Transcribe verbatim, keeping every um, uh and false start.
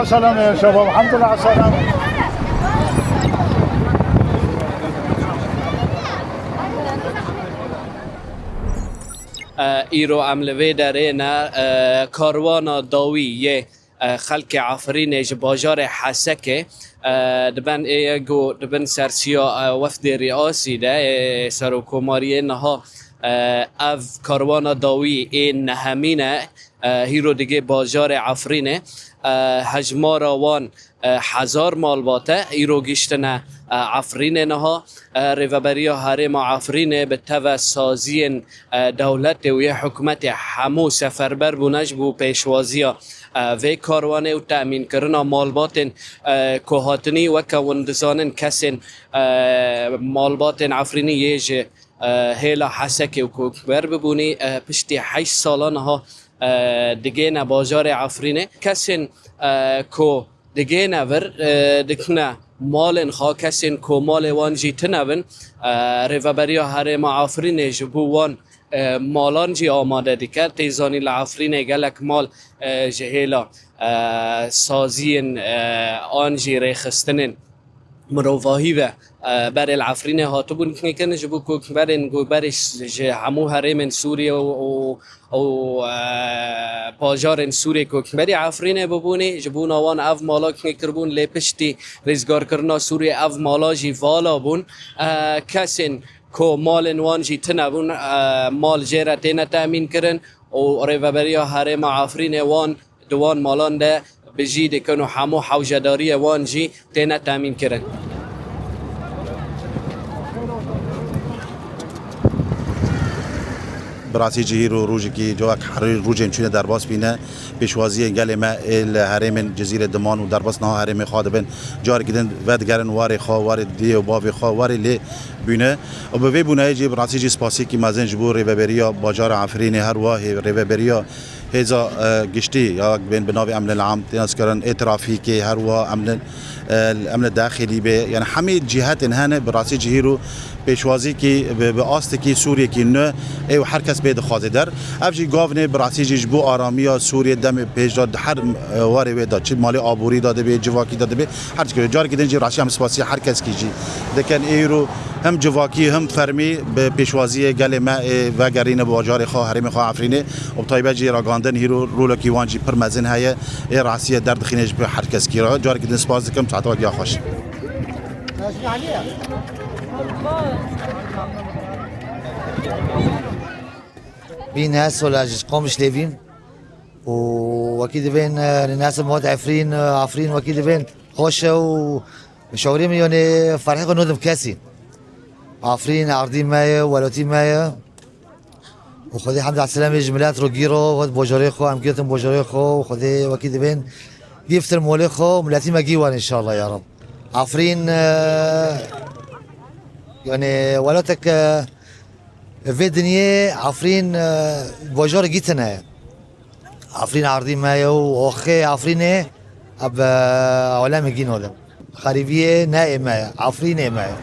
Selam ya şebab, elhamdulillah selam. E, îro em li vê derê ne, e, karwana dawî yê, e, xelkê Efrînê ji bajarê Hesekê, e, diben ê ye ku dibin sersiya, e, wefdê riyasî de, ê serokkomariyê niha, e, ev karwana dawî ê nehemîn e, e, hîro digê bajarê Efrînê, e, hejmara wan, e, hezar malbat e, îro gihiştine, e, Efrînê niha. E, Rêveberiya Herêma Efrînê bi teve saziyên, e, dewletê û yê hikûmetê hemû seferber bûne ji bo pêşwaziya, e, vê karwanê û temînkirina malbatên, e, ku hatinî weke hûn dizanin kesên, e, malbatên Efrînî yê ji, e, hêla Hesekê û koçber bibûnî, e, piştî heşt sala niha, e, digêne bajarê Efrînê. Kesên, e, ku digêne vir, e, dikine malên xwe, kesên ku malê wan jî tune bin, e, Rêveberiya Herêma Efrînê ji bo wan, e, malan jî amade dike. Tê zanî li Efrînê gelek mal, e, ji hêla, e, saziyên, e, an jî rêxistinên mirovahî ve, e, berê li Efrînê hatibûn kirin, ji bo ku berên ku berê ji hemû herêmên Sûriyê û, û, û, e, bajarên Sûriyê ku berî Efrînê bibûnê, ji bona wan ev mala kiribûn, lê piştî rizgarkirina Sûriyê ev mala jî vala bûn. E, kesên ku malên wan jî tune bûn, e, mal jê re têne temîn kirin û Rêveberiya Herêma Efrînê wan di wan malan de bijî dikin û hemû hewcedariyê wan jî têne temîn kirin. Bi rastî jî hîro rojekî cewek herî rojên çûne derbas bîne. Pêşwaziyên gelê me ê li herêmên Cizîrê diman û derbas niha herêmê xwe dibin. Carekî din vedigerin warê xwe, warê diyê û bavê xwe, warê lê bûne. Û bi vê bûneyê jî bi rastî jî spasiyekî mezin ji bo Rêveberiya Bajara Efrînê, her wiha hê-, Rêveberiya Hêza, e, giştî ya bên bi navê emnil am tê naskirin, ê trafîkê, her wiha emnil, e, emnil daxilî bê, yani hemî cihetên hene bi rastî cihîr û pêşwazîkî bi, bi astekî Sûriyekî nû ê û her kes bê dixwaze der. Ev jî gavnê bi rastî jî ji bo aramiya Sûriyê demê pêş de her, e, warê wê de çi malê aborî de dibê, civakî de dibê, her çi carekî din jî rastî em spasiya her keskî jî dikin. Ê îro hem civakî hem fermî bi pêşwaziyê gelê me ê vegerîne bi bajarê xwe, herêmê xwe Efrînê û bi taybet jî ragandin hîro rolekî wan jî pir mezin heye. Ê rastiyê derdixîne ji pê her keskî re. Carekî din spas dikim, çaxta giya xweş. Bîn her sola ji Qomişlê bîn û wekî divên, e, li Nesir Muhat Efrîn, e, Afrîn wekî divên xweş e û şawirê min yonê ferhê xwe nodim kesî. Afrîn erdî me ye, welatî me ye. Û Xwedê hemd selamê ji milet ro gîro, wet bojarê xwe, em girtin bojarê xwe û Xwedê wekî divên gîftir molê xwe û miletî me gîwan inşallah ya Rab. Afrîn, e, yani welatek, e, vê dinyê Afrîn, e, bojarê gîtine. Afrîn erdî me ye û oxê Afrînê eb, e, alemê gîno de. Xerîbiyê ne ê me ye, Afrînê me ye.